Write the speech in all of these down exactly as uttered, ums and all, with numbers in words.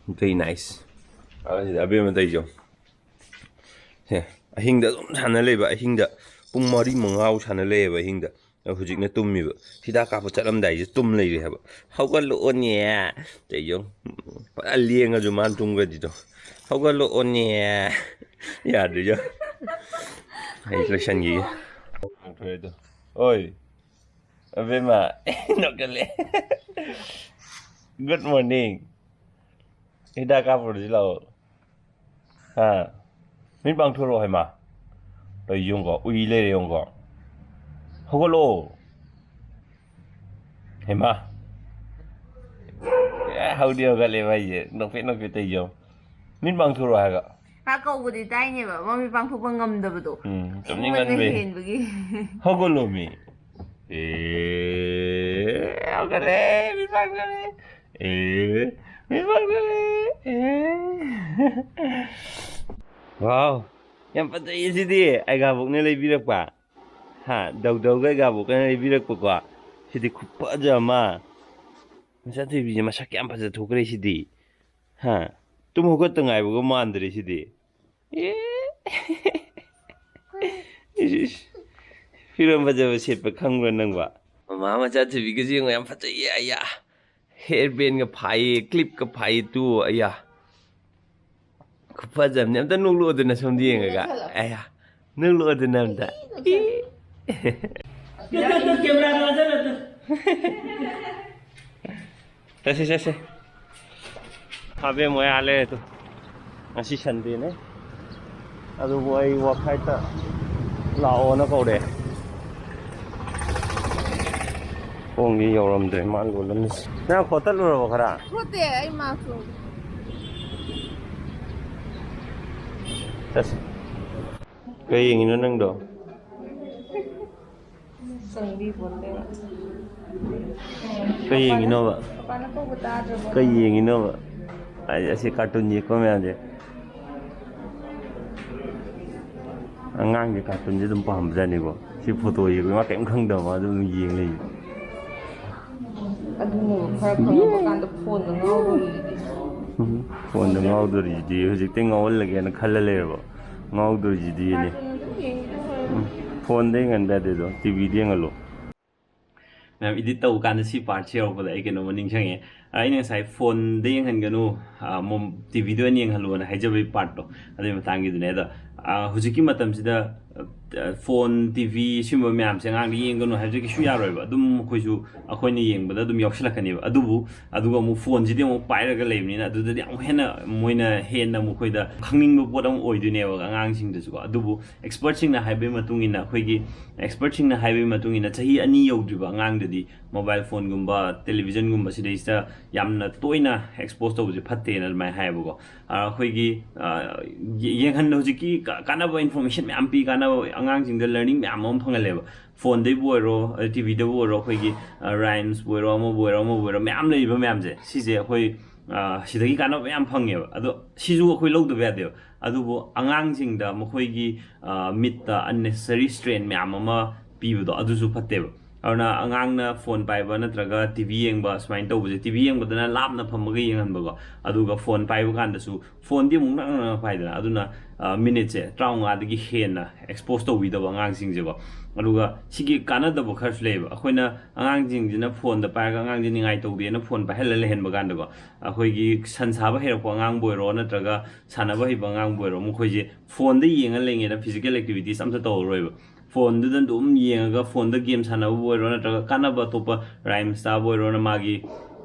Very nice. ꯑꯁꯤꯗ ꯑꯕꯦꯝꯃ ꯇꯧꯔꯤꯁꯦ ꯌꯦꯡꯉꯣ꯫ ꯁꯦ, ꯑꯍꯤꯡꯗ ꯑꯗꯨꯝ ꯁꯥꯟꯅ ꯂꯩꯕ, ꯑꯍꯤꯡꯗ ꯄꯨꯡ ꯃꯔꯤ ꯃꯉꯥꯐꯥꯎ ꯁꯥꯟꯅ ꯂꯩꯌꯦꯕ ꯑꯍꯤꯡꯗ꯫ ꯑꯗꯣ ꯍꯧꯖꯤꯛꯅ ꯇꯨꯝꯃꯤꯕ꯫ ꯍꯤꯗꯥꯛ ꯀꯥꯞꯄ ꯆꯠꯂꯝꯗꯥꯏꯁꯦ ꯇꯨꯝ ꯂꯩꯔꯦ ꯍꯥꯏꯕ꯫ "ꯍꯧꯒꯠꯂꯛꯑꯣꯅꯦ!" ꯇꯧꯔꯤꯁꯦ ꯌꯦꯡꯉꯣ꯫ ꯄꯨꯔꯥ ꯂꯦꯡꯉꯁꯨ ꯃꯥꯅ ꯇꯨꯝꯈ꯭ꯔꯗꯤꯗꯣ꯫ "ꯍꯧꯒꯠꯂꯛꯑꯣꯅꯦ!" ꯌꯥꯗ꯭ꯔꯤꯖꯥ꯫ ꯑꯩ ꯂꯣꯏꯁꯟꯈꯤꯒꯦ꯫ ꯍꯣꯏ꯫ ꯑꯕꯦꯝꯃ, ꯅꯣꯛꯀꯜꯂꯦ꯫ Good morning꯫ ꯍꯤꯗꯥꯛ ꯀꯥꯞꯄꯨꯔꯁꯤ ꯂꯥꯛꯑꯣ꯫ ꯍꯥ? ꯃꯤꯠ ꯄꯥꯡꯊꯣꯔꯛꯑꯣ ꯍꯩꯃꯥ꯫ ꯇꯧ ꯌꯦꯡꯉꯨꯀꯣ, ꯎꯏ ꯂꯩꯔꯦ ꯌꯦꯡꯉꯨꯀꯣ꯫ ꯍꯧꯒꯠꯂꯣ꯫ ꯍꯩꯃꯥ꯫ ꯑꯦ, ꯍꯧꯗꯤ ꯍꯧꯒꯠꯂꯦ ꯃꯥꯏꯁꯦ꯫ ꯅꯣꯛꯐꯦꯠ ꯅꯣꯛꯐꯦꯠ ꯇꯧ ꯌꯦꯡꯉꯨ꯫ ꯃꯤꯠ ꯄꯥꯡꯊꯣꯔꯛꯑꯣ ꯍꯥꯏꯔꯒ꯫ ꯀꯥ ꯀꯧꯕꯗꯤ ꯇꯥꯏꯅꯦꯕ, ꯃꯃꯤꯠ ꯄꯥꯡꯊꯣꯛꯄ ꯉꯝꯗꯕꯗꯣ꯫ ꯎꯝ, ꯇꯨꯝꯅꯤꯡꯃꯟꯕꯩ꯫ ꯍꯦꯟꯕꯒꯤ꯫ ꯍꯧꯒꯠꯂꯣꯃꯤ꯫ ꯑꯦ, ꯍꯧꯒꯠꯂꯦ, ꯃꯤꯠ ꯄꯥꯡꯊꯣꯔꯛꯑꯦ꯫ ꯑꯦ, ꯃꯤꯠ ꯄꯥꯡꯊꯣꯔꯛꯑꯦ꯫ ꯑꯦ꯫ ꯋꯥꯎ, ꯌꯥꯝ ꯐꯖꯩꯌꯦ ꯁꯤꯗꯤ꯫ ꯑꯩꯒꯥꯕꯣꯛꯅ ꯂꯩꯕꯤꯔꯛꯄ꯫ ꯍꯥ, ꯗꯧꯗꯧꯒ ꯑꯩꯒꯥꯕꯣꯛꯀꯅ ꯂꯩꯕꯤꯔꯛꯄꯀꯣ꯫ ꯁꯤꯗꯤ ꯈꯨꯐꯖ ꯑꯃ꯫ ꯃꯆꯥꯊꯣꯏꯕꯤꯁꯦ ꯃꯁꯛ ꯀꯌꯥꯝ ꯐꯖ ꯊꯣꯛꯈ꯭ꯔꯦ ꯁꯤꯗꯤ꯫ ꯍꯥ? ꯇꯨꯝ ꯍꯧꯒꯠꯇ ꯉꯥꯏꯕꯒ ꯃꯥꯟꯗ꯭ꯔꯦ ꯁꯤꯗꯤ꯫ ꯑꯦ꯫ ꯏꯁ, ꯏꯁ꯫ ꯐꯤꯔꯣꯟ ꯐꯖꯕ ꯁꯦꯠꯄ ꯈꯪꯕ꯭ꯔꯥ ꯅꯪꯕ? ꯃꯃꯥ ꯃꯆꯥꯊꯣꯏꯕꯤꯒꯁꯦ ꯌꯦꯡꯉꯣ, ꯌꯥꯝ ꯐꯖꯩꯌꯦ, ꯑꯌꯥ꯫ Hair band ꯒ ꯐꯥꯏꯌꯦ, clip ꯀ ꯐꯥꯏꯌꯦ ꯇꯨ, ꯑꯌꯥ꯫ ꯈꯨꯐꯖꯕꯅꯤ꯫ ꯑꯝꯇ ꯅꯣꯛꯂꯛꯑꯣꯗꯅ ꯁꯣꯝꯗ ꯌꯦꯡꯉꯒ꯫ ꯅꯣꯛꯁꯜꯂꯣ꯫ ꯑꯌꯥ꯫ ꯅꯣꯛꯂꯛꯑꯣꯗꯅ ꯑꯝꯇ꯫ E, ꯅꯣꯛꯁꯜꯂꯣ꯫ E. Two, two, two, camera ꯗꯣ ꯑꯣꯟꯁꯜꯂꯣ ꯇꯨ꯫ ꯆꯠꯁꯤ, ꯆꯠꯁꯤ꯫ ꯑꯕꯦꯝ ꯃꯣꯏ ꯑꯥ ꯂꯩꯔꯦ ꯇꯨ꯫ ꯉꯁꯤ Sunday ꯅꯦ꯫ ꯑꯗꯨꯕꯨ ꯑꯩ work site ꯇ ꯂꯥꯛꯑꯣꯅ ꯀꯧꯔꯛꯑꯦ꯫ ꯈꯣꯡꯗꯤ ꯌꯧꯔꯝꯗ꯭ꯔꯦ ꯃꯥꯅ ꯂꯣꯜꯂꯝꯃꯤꯁꯦ꯫ ꯅꯪ ꯈꯣꯠꯇꯠꯂꯨꯔꯕꯣ ꯈꯔ? ꯈꯣꯠꯇꯦ, ꯑꯩ mask ꯎꯞꯄꯤ꯫ ꯆꯠꯁꯤ꯫ ꯀꯩ ꯌꯦꯡꯉꯤꯅꯣ ꯅꯪꯗꯣ? ꯆꯪꯕꯤꯄꯣꯟꯇꯦꯕ꯫ ꯀꯩ ꯌꯦꯡꯉꯤꯅꯣꯕ? ꯄꯄꯥꯅ ꯀꯧꯕ ꯇꯥꯗ꯭ꯔꯕꯣ? ꯀꯩ ꯌꯦꯡꯉꯤꯅꯣꯕ? ꯑꯩ ꯑꯁꯤ cartoon ꯌꯦꯛꯄ ꯃꯌꯥꯝꯁꯦ꯫ ꯑꯉꯥꯡꯁꯦ cartoon ꯁꯦ ꯑꯗꯨꯝ ꯄꯥꯝꯕꯖꯥꯠꯅꯤꯀꯣ꯫ ꯁꯤ photo ꯌꯦꯡꯕ ꯃꯥ ꯀꯔꯤꯝ ꯈꯪꯗꯕ ꯃꯥ ꯑꯗꯨꯝ ꯌꯦꯡ ꯂꯩ꯫ ꯑꯗꯨꯅꯦ, ꯈꯔ ꯈꯪꯉꯛꯄ ꯀꯥꯟꯗ phone ꯗ ꯉꯥꯎꯗꯣꯔꯤꯁꯤꯗꯤ꯫ ꯐꯣꯟꯗ ꯉꯥꯎꯗꯣꯔꯤꯁꯤꯗꯤ ꯍꯧꯖꯤꯛꯇꯤ ꯉꯥꯎꯍꯜꯂꯒꯦꯅ ꯈꯜꯂ ꯂꯩꯔꯕ? ꯉꯥꯎꯗꯣꯔꯤꯁꯤꯗꯤꯅꯦ. ꯐꯣꯟꯗ ꯌꯦꯡꯍꯟꯕ ꯌꯥꯗꯦꯗꯣ, ꯇꯤꯚꯤꯗ ꯌꯦꯡꯍꯜꯂꯣ. ꯃꯌꯥꯝ, ꯏꯗꯤꯠ ꯇꯧꯕ ꯀꯥꯟꯗ ꯁꯤ ꯄꯥꯔꯠꯁꯤ ꯌꯧꯔꯛꯄꯗ ꯑꯩ ꯀꯩꯅꯣꯝꯃ ꯅꯤꯡꯁꯤꯡꯉꯦ. ꯑꯩꯅ ꯉꯁꯥꯏ ꯐꯣꯟꯗ ꯌꯦꯡꯍꯟꯒꯅꯨ, ꯇꯤꯚꯤꯗ ꯑꯣꯏꯅ ꯌꯦꯡꯍꯜꯂꯨꯅ ꯍꯥꯏꯖꯕꯒꯤ ꯄꯥꯔꯠꯇꯣ, ꯑꯗꯨꯒꯤ ꯃꯇꯥꯡꯒꯤꯗꯨꯅꯦ. ꯑꯗꯣ ꯍꯧꯖꯤꯛꯀꯤ ꯃꯇꯝꯁꯤꯗ ꯐꯣꯟ, ꯇꯤꯚꯤ, ꯁꯤꯒꯨꯝꯕ ꯃꯌꯥꯝꯁꯦ ꯑꯉꯥꯡꯗ ꯌꯦꯡꯒꯅꯨ ꯍꯥꯏꯕꯁꯦ ꯀꯩꯁꯨ ꯌꯥꯔꯣꯏꯕ. ꯑꯗꯨꯝ ꯑꯩꯈꯣꯏꯁꯨ, ꯑꯩꯈꯣꯏꯅ ꯌꯦꯡꯕꯗ ꯑꯗꯨꯝ ꯌꯥꯎꯁꯜꯂꯛꯀꯅꯦꯕ. ꯑꯗꯨꯕꯨ ꯑꯗꯨꯒ ꯑꯃꯨꯛ ꯐꯣꯟꯁꯤꯗꯤ ꯑꯃꯨꯛ ꯄꯥꯏꯔꯒ ꯂꯩꯕꯅꯤꯅ, ꯑꯗꯨꯗꯗꯤ ꯑꯃꯨꯛ ꯍꯦꯟꯅ ꯃꯣꯏꯅ ꯍꯦꯟꯅ ꯃꯈꯣꯏꯗ ꯈꯪꯅꯤꯡꯕ ꯄꯣꯠ ꯑꯃ ꯑꯣꯏꯗꯣꯏꯅꯦꯕ ꯑꯉꯥꯡꯁꯤꯡꯗꯁꯨꯀꯣ. ꯑꯗꯨꯕꯨ ꯑꯦꯛꯁꯄꯔꯠꯁꯤꯡꯅ ꯍꯥꯏꯕꯒꯤ ꯃꯇꯨꯡ ꯏꯟꯅ, ꯑꯩꯈꯣꯏꯒꯤ ꯑꯦꯛꯁꯄꯔꯠꯁꯤꯡꯅ ꯍꯥꯏꯕꯒꯤ ꯃꯇꯨꯡ ꯏꯟꯅ, ꯆꯍꯤ ꯑꯅꯤ ꯌꯧꯗ꯭ꯔꯤꯕ ꯑꯉꯥꯡꯗꯗꯤ ꯃꯣꯕꯥꯏꯜ ꯐꯣꯟꯒꯨꯝꯕ, ꯇꯦꯂꯤꯚꯤꯖꯟꯒꯨꯝꯕ ꯁꯤꯗꯩꯁꯤꯗ ꯌꯥꯝꯅ ꯇꯣꯏꯅ ꯑꯦꯛꯁꯄꯣꯖ ꯇꯧꯕꯁꯦ ꯐꯠꯇꯦꯅ ꯑꯗꯨꯃꯥꯏꯅ ꯍꯥꯏꯌꯦꯕꯀꯣ. ꯑꯩꯈꯣꯏꯒꯤ ꯌꯦꯡꯍꯟꯕ, ꯍꯧꯖꯤꯛꯀꯤ ꯀꯥꯟꯅꯕ ꯏꯟꯐꯣꯔꯃꯦꯁꯟ ꯃꯌꯥꯝ ꯄꯤ, ꯀꯥꯟꯅꯕ, ꯑꯉꯥꯡꯁꯤꯡꯗ ꯂꯔꯅꯤꯡ ꯃꯌꯥꯝ ꯑꯃ ꯐꯪꯍꯜꯂꯦꯕ. ꯐꯣꯟꯗꯩꯕꯨ ꯑꯣꯏꯔꯣ, ꯇꯤꯚꯤꯗꯕꯨ ꯑꯣꯏꯔꯣ, ꯑꯩꯈꯣꯏꯒꯤ ꯔꯥꯏꯝꯁꯄꯨ ꯑꯣꯏꯔꯣ, ꯑꯃꯕꯨ ꯑꯣꯏꯔꯣ, ꯑꯃꯕꯨ ꯑꯣꯏꯔꯣ, ꯃꯌꯥꯝ ꯂꯩꯔꯤꯕ ꯃꯌꯥꯝꯁꯦ, ꯁꯤꯁꯦ ꯑꯩꯈꯣꯏ ꯁꯤꯗꯒꯤ ꯀꯥꯟꯅꯕ ꯌꯥꯝ ꯐꯪꯉꯦꯕ. ꯑꯗꯣ ꯁꯤꯁꯨ ꯑꯩꯈꯣꯏ ꯂꯧꯗꯕ ꯌꯥꯗꯦꯕ. ꯑꯗꯨꯕꯨ ꯑꯉꯥꯡꯁꯤꯡꯗ ꯃꯈꯣꯏꯒꯤ ꯃꯤꯠꯇ unnecessary strain ꯃꯌꯥꯝ ꯑꯃ ꯄꯤꯕꯗꯣ, ꯑꯗꯨꯁꯨ ꯐꯠꯇꯦꯕ. ꯑꯗꯨꯅ ꯑꯉꯥꯡꯅ ꯐꯣꯟ ꯄꯥꯏꯕ ꯅꯠꯇ꯭ꯔꯒ ꯇꯤꯚꯤ ꯌꯦꯡꯕ ꯁꯨꯃꯥꯏꯅ ꯇꯧꯕꯁꯦ, ꯇꯤꯚꯤ ꯌꯦꯡꯕꯗꯅ ꯂꯥꯞꯅ ꯐꯝꯃꯒ ꯌꯦꯡꯍꯟꯕꯀꯣ, ꯑꯗꯨꯒ ꯐꯣꯟ ꯄꯥꯏꯕ ꯀꯥꯟꯗꯁꯨ ꯐꯣꯟꯗꯤ ꯑꯃꯨꯛ ꯅꯛꯅ ꯅꯛꯅ ꯄꯥꯏꯗꯅ, ꯑꯗꯨꯅ ꯃꯤꯅꯤꯠꯁꯦ ꯇꯔꯥꯃꯉꯥꯗꯒꯤ ꯍꯦꯟꯅ ꯑꯦꯛꯁꯄꯣꯖ ꯇꯧꯕꯤꯗꯕ ꯑꯉꯥꯡꯁꯤꯡꯁꯦꯀꯣ. ꯑꯗꯨꯒ ꯁꯤꯒꯤ ꯀꯥꯟꯅꯗꯕ ꯈꯔꯁꯨ ꯂꯩꯌꯦꯕ. ꯑꯩꯈꯣꯏꯅ ꯑꯉꯥꯡꯁꯤꯡꯁꯤꯅ ꯐꯣꯟꯗ ꯄꯥꯏꯔꯒ, ꯑꯉꯥꯡꯁꯤ ꯅꯤꯡꯉꯥꯏ ꯇꯧꯗꯦꯅ ꯐꯣꯟ ꯄꯥꯏꯍꯜꯂ ꯂꯩꯍꯟꯕ ꯀꯥꯟꯗꯀꯣ, ꯑꯩꯈꯣꯏꯒꯤ ꯁꯟ ꯁꯥꯕ ꯍꯩꯔꯛꯄ ꯑꯉꯥꯡꯕꯨ ꯑꯣꯏꯔꯣ ꯅꯠꯇ꯭ꯔꯒ ꯁꯥꯟꯅꯕ ꯍꯩꯕ ꯑꯉꯥꯡꯕꯨ ꯑꯣꯏꯔꯣ, ꯃꯈꯣꯏꯁꯦ ꯐꯣꯟꯗ ꯌꯦꯡꯉ ꯂꯩꯉꯩꯗ ꯐꯤꯖꯤꯀꯦꯜ ꯑꯦꯛꯇꯤꯚꯤꯇꯤꯁ ꯑꯝꯇ ꯇꯧꯔꯔꯣꯏꯕ. ꯐꯣꯟꯗꯨꯗ ꯑꯗꯨꯝ ꯌꯦꯡꯉꯒ, ꯐꯣꯟꯗ ꯒꯦꯝ ꯁꯥꯟꯅꯕꯕꯨ ꯑꯣꯏꯔꯣ ꯅꯠꯇ꯭ꯔꯒ ꯀꯥꯟꯅꯕ ꯑꯇꯣꯞꯄ ꯔꯥꯏꯝꯁ ꯇꯥꯕ ꯑꯣꯏꯔꯣꯅ ꯃꯥꯒꯤ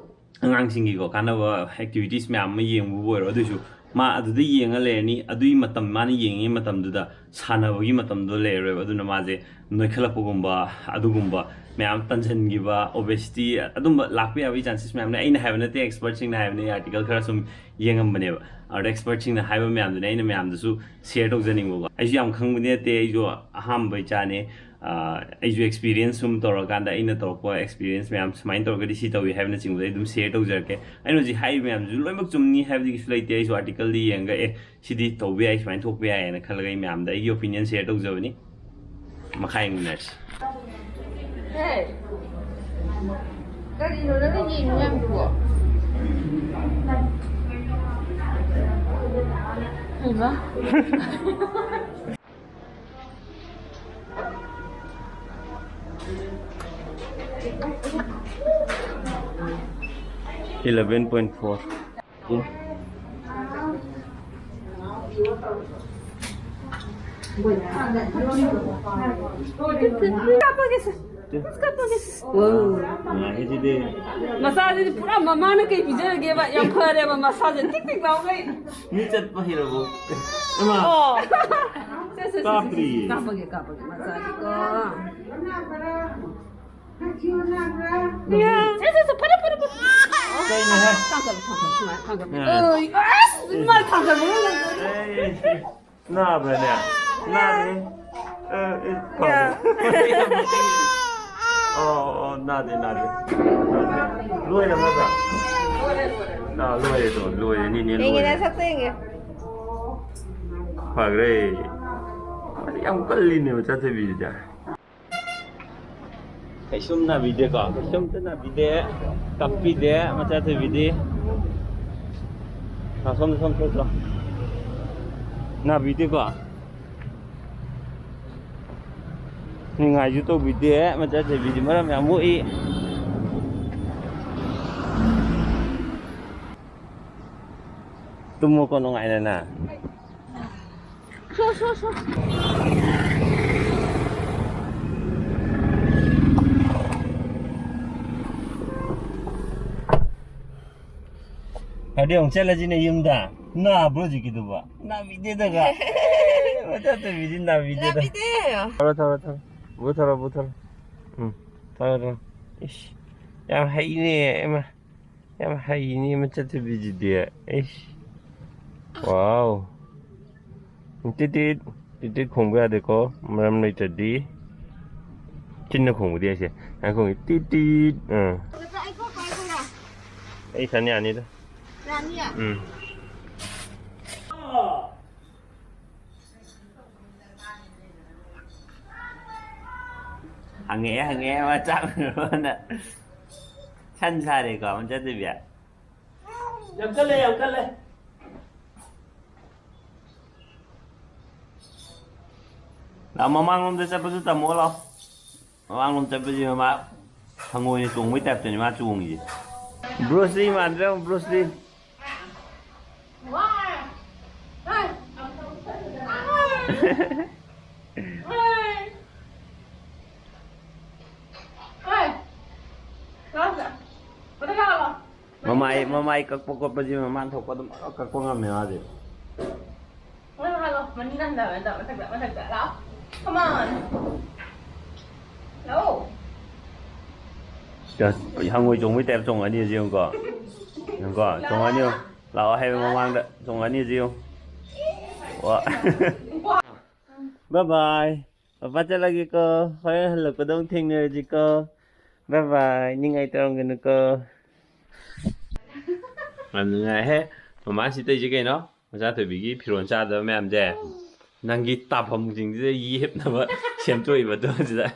ꯑꯉꯥꯡꯁꯤꯡꯒꯤꯀꯣ ꯀꯥꯟꯅꯕ ꯑꯦꯛꯇꯤꯚꯤꯇꯤꯁ ꯃꯌꯥꯝ ꯑꯃ ꯌꯦꯡꯕꯕꯨ ꯑꯣꯏꯔꯣ, ꯑꯗꯨꯏꯁꯨ ꯃꯥ ꯑꯗꯨꯗ ꯌꯦꯡꯉ ꯂꯩꯔꯅꯤ. ꯑꯗꯨꯒꯤ ꯃꯇꯝ, ꯃꯥꯅ ꯌꯦꯡꯉꯤꯉꯩ ꯃꯇꯝꯗꯨꯗ ꯁꯥꯟꯅꯕꯒꯤ ꯃꯇꯝꯗꯣ ꯂꯩꯔꯔꯣꯏꯕ. ꯑꯗꯨꯅ ꯃꯥꯁꯦ ꯅꯣꯏꯈꯠꯂꯛꯄꯒꯨꯝꯕ, ꯑꯗꯨꯒꯨꯝꯕ ꯃꯌꯥꯝ, ꯇꯟꯁꯤꯟꯈꯤꯕ, ꯑꯣꯕꯦꯁꯤꯇꯤ, ꯑꯗꯨꯝꯕ ꯂꯥꯛꯄ ꯌꯥꯕꯒꯤ ꯆꯥꯟꯁꯦꯁ ꯃꯌꯥꯝ ꯂꯩ. ꯑꯩꯅ ꯍꯥꯏꯕ ꯅꯠꯇꯦ, ꯑꯦꯛꯁꯄꯔꯠꯁꯤꯡꯅ ꯍꯥꯏꯕꯅꯦ, ꯑꯥꯔꯇꯤꯀꯜ ꯈꯔ ꯁꯨꯝ ꯌꯦꯡꯉꯝꯕꯅꯦꯕ. ꯑꯗꯨꯗ ꯑꯦꯛꯁꯄꯔꯠꯁꯤꯡꯅ ꯍꯥꯏꯕ ꯃꯌꯥꯝꯗꯨꯅꯦ ꯑꯩꯅ ꯃꯌꯥꯝꯗꯁꯨ ꯁꯤꯌꯔ ꯇꯧꯖꯅꯤꯡꯕꯀꯣ. ꯑꯩꯁꯨ ꯌꯥꯝ ꯈꯪꯕꯗꯤ ꯅꯠꯇꯦ, ꯑꯩꯁꯨ ꯑꯍꯥꯟꯕ ꯏꯆꯥꯅꯦ. ꯑꯩꯁꯨ ꯑꯦꯛꯁꯄꯤꯔꯤꯌꯦꯟꯁ ꯁꯨꯝ ꯇꯧꯔꯀꯥꯟꯗ, ꯑꯩꯅ ꯇꯧꯔꯛꯄ ꯑꯦꯛꯁꯄꯤꯔꯤꯌꯦꯟꯁ ꯃꯌꯥꯝ, ꯁꯨꯃꯥꯏꯅ ꯇꯧꯔꯒꯗꯤ ꯁꯤ ꯇꯧꯏ ꯍꯥꯏꯕꯅꯆꯤꯡꯕꯗ ꯑꯩ ꯑꯗꯨꯝ ꯁꯤꯌꯔ ꯇꯧꯖꯔꯛꯀꯦ. ꯑꯩꯅ ꯍꯧꯖꯤꯛ ꯍꯥꯏꯔꯤꯕ ꯃꯌꯥꯝꯁꯤꯁꯨ ꯂꯣꯏꯅꯃꯛ ꯆꯨꯝꯅꯤ ꯍꯥꯏꯕꯗꯤ ꯀꯩꯁꯨ ꯂꯩꯇꯦ. ꯑꯩꯁꯨ ꯑꯥꯔꯇꯤꯀꯜꯗꯤ ꯌꯦꯡꯉꯒ, "ꯑꯦ, ꯁꯤꯗꯤ ꯇꯧꯕ ꯌꯥꯏ, ꯁꯨꯃꯥꯏꯅ ꯊꯣꯛꯄ ꯌꯥꯏ" ꯍꯥꯏꯅ ꯈꯜꯂꯒ ꯑꯩ ꯃꯌꯥꯝꯗ ꯑꯩꯒꯤ ꯑꯣꯄꯤꯅꯤꯌꯟ ꯁꯤꯌꯔ ꯇꯧꯖꯕꯅꯤ. ꯃꯈꯥ ꯌꯦꯡꯃꯤꯟꯅꯔꯁꯤ. ꯍꯦ, ꯀꯔꯤꯅꯣ ꯅꯪꯅ ꯌꯦꯡꯉꯤ ꯃꯌꯥꯝꯗꯨꯕꯣ? ꯍꯩꯃꯥ꯫ Eleven point four. ꯀꯥꯞꯄꯒꯦꯁꯦ꯫ ꯀꯥꯞꯄꯒꯦꯁꯦ꯫ ꯋꯥꯎ꯫ ꯅꯨꯡꯉꯥꯏꯍꯦ ꯁꯤꯗꯤ꯫ ꯃꯆꯥꯁꯤꯗꯤ ꯄꯨꯔꯥ ꯃꯃꯥꯅ ꯀꯩ ꯄꯤꯖꯔꯒꯦꯕ? ꯌꯥꯝ ꯐꯔꯦꯕ ꯃꯁꯥꯁꯦ ꯇꯤꯛ ꯇꯤꯛ ꯂꯥꯎꯒꯩ꯫ ꯃꯤ ꯆꯠꯄ ꯍꯩꯔꯕꯣ? ꯏꯃꯥ꯫ ꯑꯣ꯫ ꯁꯦ, ꯁꯦ, ꯁꯦ, ꯁꯦ, ꯀꯥꯞꯇ꯭ꯔꯤꯌꯦ꯫ ꯀꯥꯞꯄꯒꯦ, ꯀꯥꯞꯄꯒꯦ, ꯃꯆꯥꯁꯦꯀꯣ꯫ ꯁꯦ, ꯁꯦ, ꯁꯦ, ꯐꯔꯦ, ꯐꯔꯦ, ꯐꯔꯦ꯫ ꯀꯩꯅꯣꯍꯦ? ꯊꯥꯡꯒꯠꯂꯨ, ꯊꯥꯡꯒꯠꯂꯨ, ꯁꯨꯃꯥꯏꯅ ꯊꯥꯡꯒꯠꯂꯨ꯫ ꯑ꯫ ꯑꯩ, ꯑꯁ, ꯃꯥꯏ ꯊꯥꯡꯒꯠꯂꯨ꯫ ꯑꯩ, ꯅꯥꯕ꯭ꯔꯅꯦ? ꯅꯥꯗꯦ꯫ ꯑ, ꯑꯦ, ꯐꯔꯦ꯫ ꯑꯣ, ꯑꯣ, ꯅꯥꯗꯦ, ꯅꯥꯗꯦ꯫ ꯂꯣꯏꯔꯦ ꯅꯠꯇ꯭ꯔꯥ? ꯑꯥ, ꯂꯣꯏꯔꯦ, ꯇꯣ, ꯂꯣꯏꯔꯦ, ꯅꯦꯅꯦ, ꯌꯦꯡꯒꯦ, ꯂꯣꯏꯔꯦ꯫ ꯅꯁꯛꯇꯣ ꯌꯦꯡꯒꯦ꯫ ꯐꯈ꯭ꯔꯦ꯫ ꯌꯥꯝ ꯀꯜꯂꯤꯅꯦ ꯃꯆꯥ ꯊꯣꯏꯕꯤꯁꯤꯗꯤ꯫ ꯀꯩꯁꯨꯝ ꯅꯥꯕꯤꯗꯦꯀꯣ? ꯀꯩꯁꯨꯝꯇ ꯅꯥꯕꯤꯗꯦ, ꯀꯞꯄꯤꯗꯦ ꯃꯆꯥ ꯊꯣꯏꯕꯤꯗꯤ꯫ ꯑꯥ, ꯁꯣꯝꯗ, ꯁꯣꯝ, ꯁꯣꯝ, ꯁꯣꯝ꯫ ꯅꯥꯕꯤꯗꯦꯀꯣ? ꯅꯤꯡꯉꯥꯏꯁꯨ ꯇꯧꯕꯤꯗꯦ ꯃꯆꯥ ꯊꯣꯏꯕꯤꯗꯤ, ꯃꯔꯝ ꯌꯥꯝ ꯃꯣꯛꯏ꯫ ꯇꯨꯝꯃꯣꯀꯣ ꯅꯨꯡꯉꯥꯏꯅ ꯅꯪ꯫ ꯑꯗꯨꯗꯤ ꯑꯃꯨꯛ ꯆꯠꯂꯁꯤꯅꯦ ꯌꯨꯝꯗ꯫ ꯅꯥꯕ꯭ꯔꯣ ꯍꯧꯖꯤꯛꯀꯤꯗꯨꯕꯣ? ꯅꯥꯕꯤꯗꯦꯗꯒ꯫ ꯃꯆꯥ ꯊꯣꯏꯕꯤꯗꯤ ꯅꯥꯕꯤꯗꯦꯗ꯫ ꯅꯥꯕꯤꯗꯦ꯫ ꯊꯧꯔꯣ, ꯊꯧꯔꯣ, ꯊꯧꯔꯣ꯫ ꯄꯨꯊꯔꯣ, ꯄꯨꯊꯔꯣ꯫ ꯎꯝ, ꯊꯧꯔꯣ, ꯊꯧꯔꯣ꯫ ꯏꯁ, ꯌꯥꯝ ꯍꯩꯅꯦ, ꯏꯃꯥ꯫ ꯌꯥꯝ ꯍꯩꯅꯦ ꯃꯆꯥ ꯊꯣꯏꯕꯤꯁꯤꯗꯤ꯫ ꯏꯁ꯫ ꯋꯥꯎ꯫ ꯇꯤꯠ ꯇꯤꯠ, ꯇꯤꯠ ꯇꯤꯠ ꯈꯣꯡꯕ ꯌꯥꯗꯦꯀꯣ, ꯃꯔꯝ ꯂꯩꯇ꯭ꯔꯗꯤ꯫ ꯆꯤꯟꯅ ꯈꯣꯡꯕꯗꯤ ꯍꯩꯁꯦ꯫ ꯉꯥꯏ ꯈꯣꯡꯉꯤ, ꯇꯤꯠ ꯇꯤꯠ꯫ ꯑꯥ꯫ ꯑꯩ ꯁꯟ ꯌꯥꯅꯤꯗ꯫ ꯌꯥꯅꯤꯌꯦ? ꯎꯝ꯫ ꯍꯪꯉꯛꯑꯦ, ꯍꯪꯉꯛꯑꯦ, ꯃꯥ ꯆꯥꯛ ꯂꯣꯏꯔꯕꯅ꯫ ꯁꯟ ꯁꯥꯔꯦꯀꯣ, ꯃꯆꯥ ꯊꯣꯏꯕꯤ? ꯌꯥꯝ ꯀꯜꯂꯦ, ꯌꯥꯝ ꯀꯜꯂꯦ꯫ ꯃꯃꯥꯡꯂꯣꯝꯗ ꯆꯠꯄꯁꯨ ꯇꯝꯃꯣ ꯂꯥꯛꯑꯣ꯫ ꯃꯃꯥꯡꯂꯣꯝ ꯆꯠꯄꯁꯤ ꯃꯃꯥ ꯍꯪꯉꯣꯏꯅ ꯆꯣꯡꯕꯩ ꯇꯥꯏꯞꯇꯅꯤ ꯃꯥ ꯆꯣꯡꯉꯤꯁꯦ꯫ ꯕ꯭ꯔꯨꯁꯂꯤ ꯃꯥꯟꯗ꯭ꯔꯣ, ꯕ꯭ꯔꯨꯁꯂꯤ? ꯃꯃꯥꯏ ꯃꯃꯥꯏ ꯀꯛꯄ ꯈꯣꯠꯄꯁꯤ ꯃꯃꯥꯟ ꯊꯣꯛꯄ ꯑꯗꯨꯝ ꯀꯛꯄ ꯉꯝꯃꯦ ꯃꯥꯁꯦ꯫ ꯃꯊꯛꯇ, ꯃꯊꯛꯇ, ꯃꯊꯛꯇ, ꯂꯥꯛꯑꯣ꯫ Come on. ꯂꯥꯛꯑꯣ꯫ ꯍꯪꯉꯣꯏ ꯆꯣꯡꯕꯩ ꯇꯥꯏꯞ ꯆꯣꯡꯉꯅꯤ ꯍꯧꯖꯤꯛ, ꯌꯦꯡꯉꯨꯀꯣ꯫ ꯌꯦꯡꯉꯨꯀꯣ, ꯆꯣꯡꯉꯅꯤ, ꯌꯦꯡꯉꯨ꯫ ꯂꯥꯛꯑꯣ ꯍꯥꯏꯕ ꯃꯃꯥꯡꯗ ꯆꯣꯡꯉꯅꯤ ꯍꯧꯖꯤꯛ, ꯌꯦꯡꯉꯨ꯫ ꯋꯥ꯫ Bye bye. ꯄꯄꯥ ꯆꯠꯂꯒꯦꯀꯣ꯫ ꯍꯣꯔꯦꯟ ꯍꯜꯂꯛꯄꯗ ꯑꯃꯨꯛ ꯊꯦꯡꯅꯔꯁꯤꯀꯣ꯫ Bye bye. ꯅꯤꯡꯉꯥꯏ ꯇꯧꯔꯝꯒꯅꯨꯀꯣ꯫ ꯌꯥꯝ ꯅꯨꯡꯉꯥꯏꯍꯦ꯫ ꯃꯃꯥ ꯁꯤ ꯇꯧꯏꯁꯦ ꯀꯩꯅꯣ? ꯃꯆꯥ ꯊꯣꯏꯕꯤꯒꯤ ꯐꯤꯔꯣꯜ ꯆꯥꯗꯕ ꯃꯌꯥꯝꯁꯦ ꯅꯪꯒꯤ ꯇꯥꯐꯝꯁꯤꯡꯁꯤꯗ ꯌꯦꯞꯅꯕ ꯁꯦꯝꯗꯣꯛꯏꯕ ꯑꯗꯨꯁꯤꯗ꯫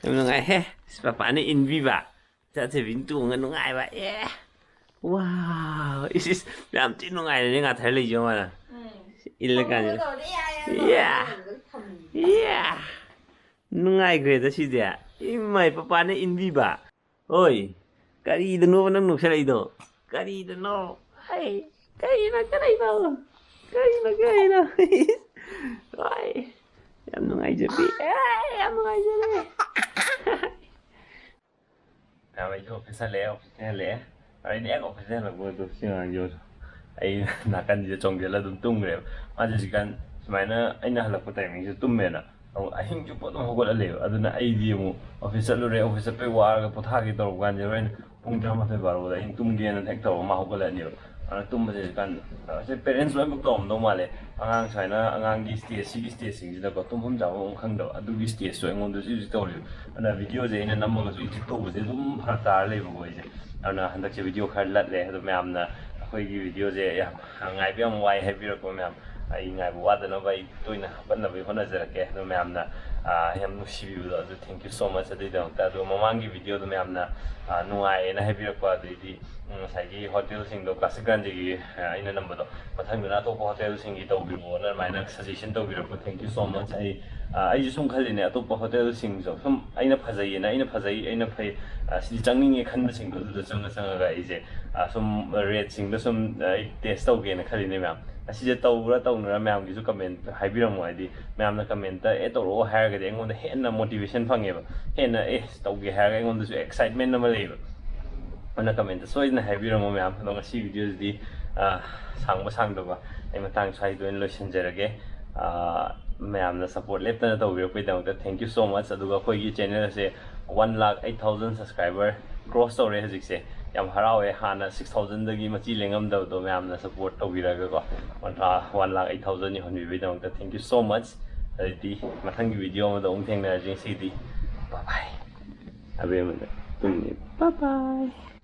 ꯌꯥꯝ ꯅꯨꯡꯉꯥꯏꯍꯦ꯫ ꯄꯄꯥꯅ ꯏꯟꯕꯤꯕ꯫ ꯆꯠꯊꯕꯤꯅ ꯇꯣꯡꯉ ꯅꯨꯡꯉꯥꯏꯕ꯫ ꯑꯦ꯫ ꯋꯥꯎ꯫ ꯏꯁ, ꯏꯁ꯫ ꯌꯥꯝ ꯊꯤ ꯅꯨꯡꯉꯥꯏꯔꯦꯅꯦ ꯉꯥꯊꯔ ꯂꯩꯁꯦ ꯌꯦꯡꯉꯣ ꯃꯥꯅ꯫ ꯎꯝ꯫ ꯏꯜꯂ ꯀꯥꯟꯁꯤꯗ꯫ ꯇꯧꯔꯦ, ꯌꯥꯔꯦ, ꯌꯥ꯫ ꯇꯧꯔꯦ, ꯇꯧꯔꯦ, ꯊꯝꯃꯦ꯫ ꯌꯥ꯫ ꯅꯨꯡꯉꯥꯏꯈ꯭ꯔꯦꯗ ꯁꯤꯗꯤ꯫ ꯏꯃꯥꯏ ꯄꯄꯥꯅ ꯏꯟꯕꯤꯕ꯫ ꯍꯣꯏ꯫ ꯀꯔꯤꯗꯅꯣꯕ ꯅꯪ ꯅꯣꯛꯁꯜꯂꯛꯏꯗꯣ? ꯀꯔꯤꯗꯅꯣ? ꯍꯩ꯫ ꯀꯔꯤꯅꯣ ꯀꯔꯤꯅꯣ? ꯀꯔꯤꯅꯣ ꯀꯔꯤꯅꯣ? ꯍꯣꯏ꯫ ꯌꯥꯝ ꯅꯨꯡꯉꯥꯏꯖꯕꯤ꯫ ꯑꯦ, ꯌꯥꯝ ꯅꯨꯡꯉꯥꯏꯖꯔꯦ꯫ ꯃꯌꯥꯝ ꯑꯩꯁꯨ ꯑꯣꯐꯤꯁ ꯍꯜꯂꯛꯑꯦ, ꯑꯣꯐꯤꯁꯇ ꯍꯜꯂꯛꯑꯦ꯫ ꯑꯩꯅ ꯍꯦꯛ ꯑꯣꯐꯤꯁꯇ ꯍꯜꯂꯛꯄꯒ ꯁꯤ ꯑꯉꯥꯡꯁꯦ ꯎꯔꯦ꯫ ꯑꯩ ꯅꯥꯀꯟꯁꯤꯗ ꯆꯣꯡꯁꯤꯜꯂ ꯑꯗꯨꯝ ꯇꯨꯝꯈ꯭ꯔꯦꯕ꯫ ꯃꯥꯁꯦ ꯍꯧꯖꯤꯛꯀꯥꯟ ꯁꯨꯃꯥꯏꯅ ꯑꯩꯅ ꯍꯜꯂꯛꯄ ꯇꯥꯏꯃꯤꯡꯁꯤꯗ ꯇꯨꯝꯃꯦꯅ ꯑꯃꯨꯛ ꯑꯍꯤꯡ ꯆꯨꯞꯄ ꯑꯗꯨꯝ ꯍꯧꯒꯠꯂ ꯂꯩꯕ꯫ ꯑꯗꯨꯅ ꯑꯩꯗꯤ ꯑꯃꯨꯛ ꯑꯣꯐꯤꯁ ꯆꯠꯂꯨꯔꯦ, ꯑꯣꯐꯤꯁ ꯆꯠꯄꯩ ꯋꯥꯔꯒ ꯄꯣꯊꯥꯒꯦ ꯇꯧꯔꯛꯄ ꯀꯥꯟꯁꯤꯗ ꯍꯣꯔꯦꯟ ꯄꯨꯡ ꯇꯔꯥꯃꯥꯊꯣꯏ ꯕꯥꯔꯣꯗ ꯑꯍꯤꯡ ꯇꯨꯝꯒꯦꯅ ꯍꯦꯛ ꯇꯧꯔꯒ ꯃꯥ ꯍꯧꯒꯠꯂꯛꯑꯅꯦꯕ꯫ ꯑꯗꯨꯅ ꯇꯨꯝꯕꯁꯦ ꯍꯧꯖꯤꯛꯀꯥꯟ ꯁꯤ ꯄꯦꯔꯦꯟꯁ ꯂꯣꯏꯅꯃꯛ ꯇꯧꯔꯝꯗꯧ ꯃꯥꯜꯂꯦ꯫ ꯑꯉꯥꯡ ꯁꯨꯃꯥꯏꯅ ꯑꯉꯥꯡꯒꯤ ꯁ꯭ꯇꯦꯖ, ꯁꯤꯒꯤ ꯁ꯭ꯇꯦꯖꯁꯤꯡꯁꯤꯗꯀꯣ ꯇꯨꯝꯐꯝ ꯆꯥꯐꯝ ꯑꯃ ꯈꯪꯗꯕ ꯑꯗꯨꯒꯤ ꯁ꯭ꯇꯦꯖꯇꯣ ꯑꯩꯉꯣꯟꯗꯁꯨ ꯍꯧꯖꯤꯛ ꯇꯧꯔꯤꯕ꯫ ꯑꯗꯨꯅ ꯚꯤꯗꯤꯑꯣꯁꯦ ꯑꯩꯅ ꯅꯝꯃꯒꯁꯨ ꯏꯗꯤꯠ ꯇꯧꯕꯁꯦ ꯑꯗꯨꯝ ꯐꯔꯛ ꯇꯥꯔ ꯂꯩꯕꯀꯣ ꯑꯩꯁꯦ꯫ ꯑꯗꯨꯅ ꯍꯟꯗꯛꯁꯦ ꯚꯤꯗꯤꯑꯣ ꯈꯔ ꯂꯠꯂꯦ꯫ ꯑꯗꯣ ꯃꯌꯥꯝꯅ ꯑꯩꯈꯣꯏꯒꯤ ꯚꯤꯗꯤꯑꯣꯁꯦ ꯌꯥꯝ ꯉꯥꯏꯕ ꯌꯥꯝ ꯋꯥꯏ ꯍꯥꯏꯕꯤꯔꯛꯄ ꯃꯌꯥꯝ, ꯑꯩ ꯉꯥꯏꯕ ꯋꯥꯗꯅꯕ ꯑꯩ ꯇꯣꯏꯅ ꯍꯥꯞꯀꯠꯅꯕꯒꯤ ꯍꯣꯠꯅꯖꯔꯛꯀꯦ꯫ ꯑꯗꯣ ꯃꯌꯥꯝꯅ ꯑꯥ, ꯌꯥꯝ ꯅꯨꯡꯁꯤꯕꯤꯕꯗꯣ, ꯑꯗꯨ thank you so much ꯑꯗꯨꯒꯤꯗꯃꯛꯇ꯫ ꯑꯗꯨꯒ ꯃꯃꯥꯡꯒꯤ video ꯗꯣ ꯃꯌꯥꯝꯅ, ꯑꯥ, ꯅꯨꯡꯉꯥꯏꯌꯦꯅ ꯍꯥꯏꯕꯤꯔꯛꯄ, ꯑꯗꯩꯗꯤ, ꯎꯝ, ꯉꯁꯥꯏꯒꯤ hotel ꯁꯤꯡꯗꯣ, classic ꯒꯥꯟꯙꯤꯒꯤ, ꯑꯥ, ꯑꯩꯅ ꯅꯝꯕꯗꯣ, ꯃꯊꯪꯗꯅ ꯑꯇꯣꯞꯄ hotel ꯁꯤꯡꯒꯤ ꯇꯧꯕꯤꯔꯛꯑꯣꯅ ꯑꯗꯨꯃꯥꯏꯅ suggestion ꯇꯧꯕꯤꯔꯛꯄ, thank you so much꯫ ꯑꯩ, ꯑꯥ, ꯑꯩꯁꯨ ꯁꯨꯝ ꯈꯜꯂꯤꯅꯦ, ꯑꯇꯣꯞꯄ hotel ꯁꯤꯡꯁꯨ ꯁꯨꯝ ꯑꯩꯅ ꯐꯖꯩꯌꯦꯅ, ꯑꯩꯅ ꯐꯖꯩ, ꯑꯩꯅ ꯐꯩ, ꯑꯥ, ꯁꯤꯗꯤ ꯆꯪꯅꯤꯡꯉꯦ ꯈꯟꯕꯁꯤꯡꯗꯣ, ꯑꯗꯨꯗ ꯆꯪꯉ ꯆꯪꯉꯒ ꯑꯩꯁꯦ, ꯑꯥ, ꯁꯨꯝ rate ꯁꯤꯡꯗꯣ ꯁꯨꯝ, ꯑꯥ, ꯑꯩ test ꯇꯧꯒꯦꯅ ꯈꯜꯂꯤꯅꯦ ꯃꯌꯥꯝ꯫ ꯑꯁꯤꯁꯦ ꯇꯧꯕ꯭ꯔꯥ ꯇꯧꯅꯔꯥ ꯃꯌꯥꯝꯒꯤꯁꯨ comment ꯍꯥꯏꯕꯤꯔꯝꯃꯣ, ꯍꯥꯏꯗꯤ ꯃꯌꯥꯝꯅ comment ꯑꯦ ꯇꯧꯔꯛꯑꯣ ꯍꯥꯏꯔꯒꯗꯤ ꯑꯩꯉꯣꯟꯗ ꯍꯦꯟꯅ motivation ꯐꯪꯉꯦꯕ, ꯍꯦꯟꯅ ꯑꯦ ꯇꯧꯒꯦ ꯍꯥꯏꯔꯒ ꯑꯩꯉꯣꯟꯗꯁꯨ excitement ꯑꯃ ꯂꯩꯌꯦꯕ꯫ ꯑꯗꯨꯅ comment ꯁꯣꯏꯗꯅ ꯍꯥꯏꯕꯤꯔꯝꯃꯣ ꯃꯌꯥꯝ꯫ ꯑꯗꯣ ꯉꯁꯤ video ꯁꯤꯗꯤ, ꯑꯥ, ꯁꯥꯡꯕ ꯁꯥꯡꯗꯕ ꯑꯩ ꯃꯇꯥꯡ ꯁ꯭ꯋꯥꯏꯗ ꯑꯣꯏꯅ ꯂꯣꯏꯁꯤꯟꯖꯔꯒꯦ꯫ ꯑꯥ, ꯃꯌꯥꯝꯅ support ꯂꯦꯞꯇꯅ ꯇꯧꯕꯤꯔꯛꯄꯒꯤꯗꯃꯛꯇ thank you so much꯫ ꯑꯗꯨꯒ ꯑꯩꯈꯣꯏꯒꯤ channel ꯑꯁꯦ one lakh eight thousand subscriber cross ꯇꯧꯔꯦ ꯍꯧꯖꯤꯛꯁꯦ꯫ ꯌꯥꯝ ꯍꯔꯥꯎꯋꯦ, ꯍꯥꯟꯅ six thousand ꯗꯒꯤ ꯃꯆꯤ ꯂꯦꯡꯉꯝꯗꯕꯗꯣ ꯃꯌꯥꯝꯅ support ꯇꯧꯕꯤꯔꯒꯀꯣ, one lakh eight thousand ꯌꯧꯍꯟꯕꯤꯕꯒꯤꯗꯃꯛꯇ thank you so much꯫ ꯑꯗꯨꯗꯤ ꯃꯊꯪꯒꯤ video ꯑꯃꯗ ꯑꯃꯨꯛ ꯊꯦꯡꯅꯔꯁꯤ꯫ ꯉꯁꯤꯗꯤ bye bye꯫ ꯑꯕꯦꯝꯃꯗ ꯇꯨꯝꯃꯤ꯫ Bye bye꯫